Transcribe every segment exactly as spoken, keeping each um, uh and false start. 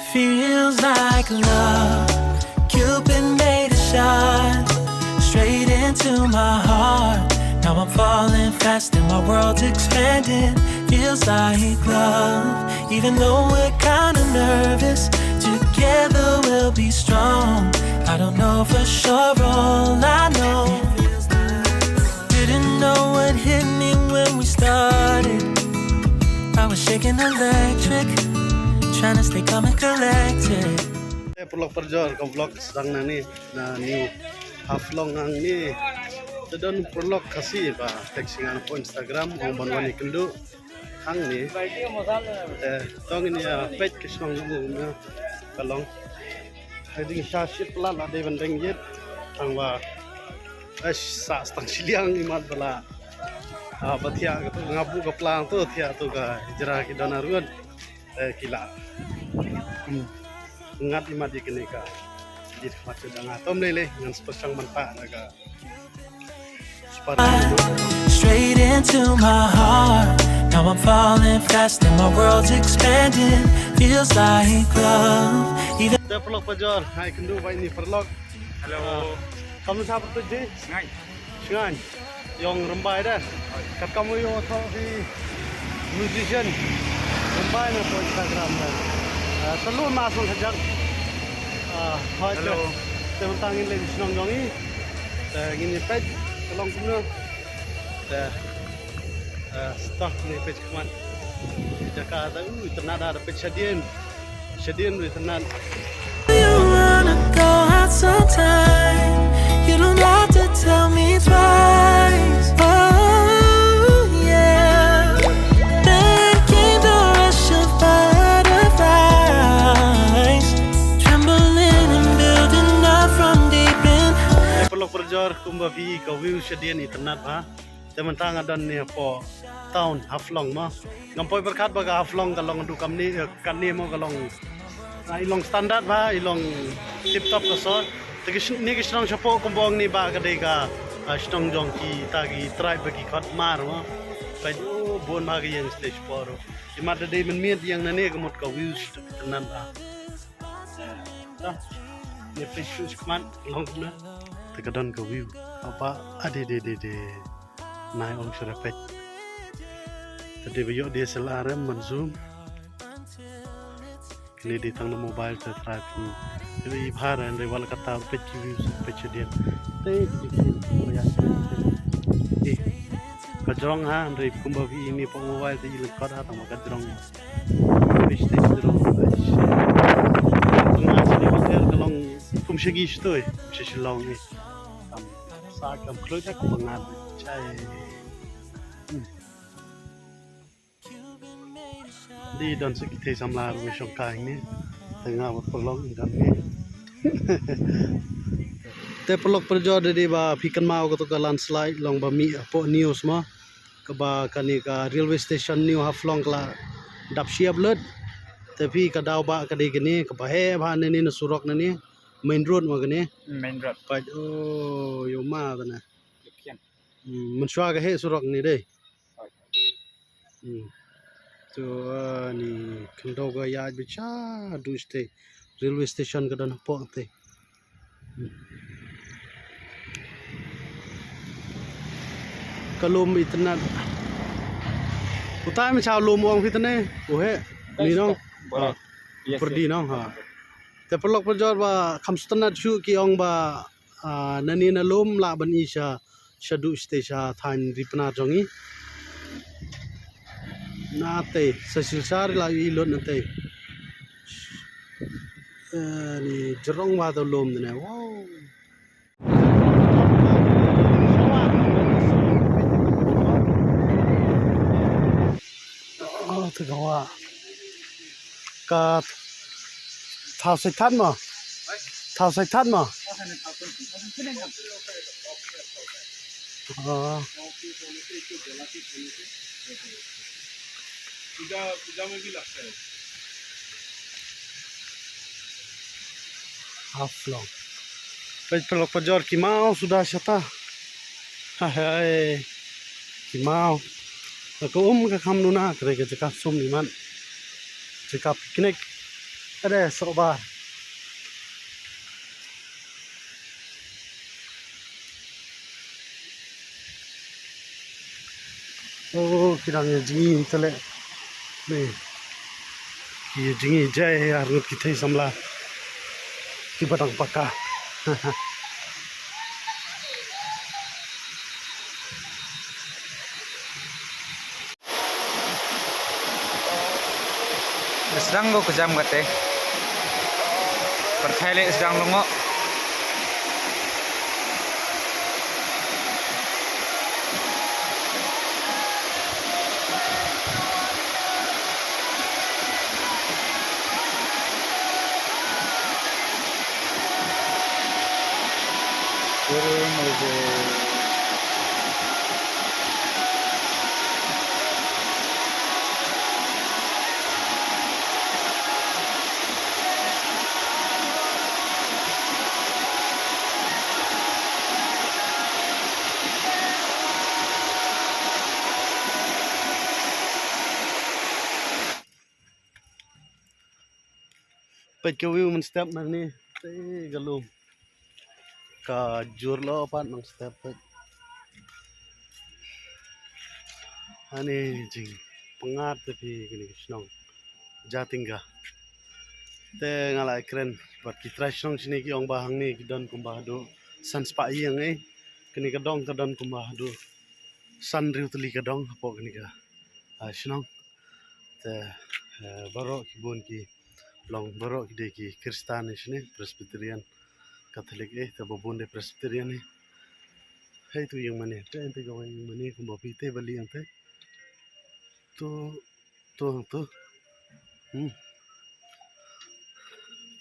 Feels like love. Cupid made a shot straight into my heart. Now I'm falling fast and my world's expanding. Feels like love. Even though we're kinda nervous, together we'll be strong. I don't know for sure, all I know. Didn't know what hit me when we started. I was shaking electric, trying to stay calm and collected. Eh, paralok parajor, ka vlog sdang nangne na New Haflong nangne. Te don paralok Khasi ba text sha nga hapoh Instagram, ong ban wan ïakynduh hangne. Eh, to ngin ïa peit ka shnong jong u na ka long. Hynrei sha shipla la dei ban deng ïit tang ba, eh, sah tang shiliang imat ba la, ah, ba thiah ka tu nga buh ka plang tu thiah tu ka hijra ki don arngut. Eh, ki la, hmm, ngat imat ïa kane ka ïit khmat ka jong nga. Tom lei lei ngan spah shang ban pah na ka spah. Straight into my heart. Now I'm falling fast and my world's expanding. Feels like love. Even Te paralok parajor, hai kynduh ba ine paralok. Hello. Kam sa pyrtuit ji? Sngai. Sngai. Ïong Rymbai da. Kat kam u ïoh thoh ki musician Rymbai na hapoh Instagram da. Ah, te lum ma song hajat. Ah, hoi te. Hello. Te mynta ngin leit shnong jong i. Te ngin ïa peit ka long kumno. Te, ah, stock ngin ïa peit kumno. Jaka da, uh, itynnad da, da peit shadien. Shadien ruh itynnad. You wanna go out sometime. You don't have to tell me twice. Oh, yeah. Then came the rush of butterflies. Trembling and building up from deep in. Paralok parajor, kumba phi i ka view shadien itynnad ba. Te mynta nga don ne hapoh town Haflong mo. Ngam poi pyrkhat ba ka Haflong ka long haduh kamne, eh, kane mo ka long, ah, i long standard ba, i long tip top ka sor. Te ka sn-, ne ka shnong shapoh kumba ong ne ba ka dei ka, ah, shnong jong kita ki tribe ba ki khot Hmar mo. Peit, oh, bun ba ka ïeng stage shapoh ruh. Imat da dei mynmiet ïeng nangne ka mut ka view itynnad ba. Dah. Ïa peit shuh shikmat long kumne. Te ka don ka view. Haba ade de de de. Nai ong shu peit. Te dei ba ïoh D S L R em ban zoom. Kine dei tang na mobile te trai phi. Te i bha re, hynrei wat la katta peit ki view, peit shadien. Te ki view, ïa, te. Ka jrong ha, hynrei kumba phi i ne hapoh mobile te i lyngkot ha, tang ba ka jrong. Peit te ka jrong. Nga sini hotel ka long kum shagi shatei, kum sha Shillong ni. Kam sa kam khluit ha ka pyngan. Chai. Hmm. Dei don sa ki thei samla ruh shong kai ni. Te nga wat paralok i don ni. Te paralok parajor, dei ba phi kynmaw kato ka landslide long ba mih hapoh news mo. Kaba kane ka railway station New Haflong ka la dap shyiap lut. Te phi ka daw ba ka dei kane kaba heh bha nangne na surok nangne. Main road mo kane. Main road. Peit, oh, ïoh ma tane. Ïoh khian. Hmm, mynshuwa ka heh surok ne dei. Hmm. To, ah, ni khyndew ka ïaid ba sha haduh shatei. Railway station ka don hapoh te. Hmm. Ka lum itynnad. Utai ma cha lum ong phi tane. U heh. Ni nong. Bora. Ah, pyrdi nong ha. Te paralok parajor ba kham sngewtynnad shuh ki ong ba, ah, nangne na lum lah ban i sha shaduh shatei sha thaiñ ri Pnar jong ngi. Natei sa Silchar la i lut natei. Eh, ni jrong ba to lum ne. Wow. Oh, te ka wa. Ka thaw sai that mo. Thaw sai that mo. Oh. Haflong. Peit paralok parajor ki maw suda shata. Hai, hai. Ki maw. Ka um ka kham nuna ka dei ka jaka sum iman. Jaka picnic. Ade sohbar. Oh, ki dang ïa jngi te leh. Ni. Ki ïa jngi jai ar ngut ki thei samla. Ki ba dang paka. Sdang ko kjam kate. Pyrthei leh sdang lungo. Peit ka view mynstep mar ni. Te ka lum. Ka jur lo pat nang step peit. Ani jingpyngngad te phi kane ka shnong Jatinga. Te nga la kren bad ki trai shnong shane ki ong ba hangne ki don kumba haduh san spah ïing eh. Kane ka dong ka don kumba haduh san hynriew tylli ka dong hapoh kane ka, ah, shnong. Te, eh, baroh ki bun ki long baroh ki dei ki Khristan shane, Presbyterian, Catholic eh, te ba bun dei Presbyterian eh. Hei tu ïing mane, te ente ka wei ïing mane kumba phi te ba liang te. Tu, tu, tu. Hmm.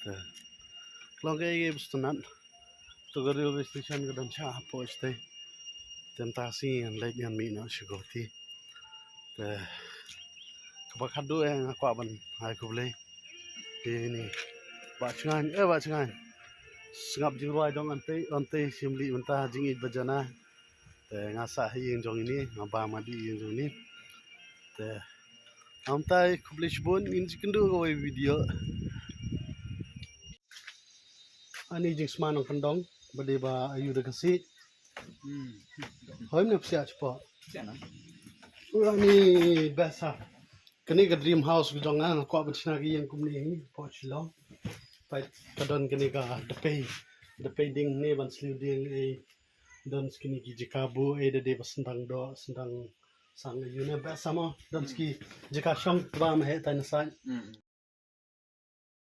Te. Long ka ïing bstunat. Tu ka railway station ka don sha hapoh shatei. Te mynta sngi ngan leit ngan mih noh sha Guwahati. Te kaba khadduh eh nga kwah ban ai khublei. Te ni Bah Chngaiñ, eh Bah Chngaiñ. Sngap jingrwai jong ante, ante shim lieh mynta jingïeit ba jana. Te nga sah ha ïing jong ini, nga bam ha ïing jong ini. Te namtai khublei shibun, ngin sa ïakynduh kawei video. Ani jingsma nongkyndong ba dei ba ayu da ka sih. Hmm. Hoi mne psiah chpa. Siang na. Ani besa. Kane ka dream house ka jong nga, nga kwah ban shna ka ïing kumne hi hapoh Shillong. Peit ka don kane ka dapei. Dapei ding ne ban sliew ding eh. Don kine ki jaka buh eh da dei ba sdang doh, sdang sang ayu ne besa mo. Don ki jaka shong ba ma heh tai na saiñ. Hmm.